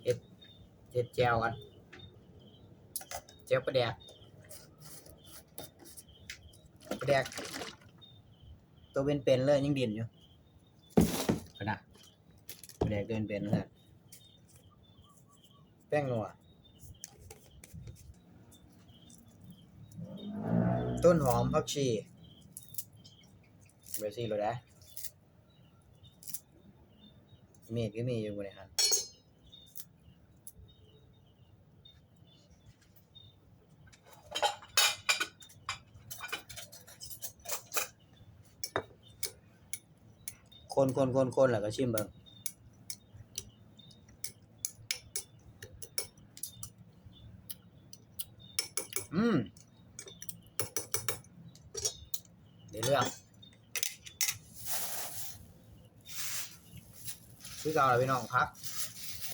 ເຮັດ ເຮັດແຈ່ວກ່ອນ ແຈ່ວປາແດກ ປາແດກໂຕເປັນໆເລີຍ ຍັງດິ້ນຢູ່ ຂະໜາດປາແດກໂຕເປັນໆເລີຍ ແປ້ງນົວ ຕົ້ນຫອມ ຜັກຊີ ເບຍຊີໂລດເດ້ ມີດຄືມີຢູ່ບໍ່ໄດ້ຫັ້ນ ຄົນໆໆໆ ແລ້ວກໍຊິມເບິ່ງ ອືມ ໄດ້ເລື່ອງ ຄືເກົ່າລະພີ່ນ້ອງ ຜັກ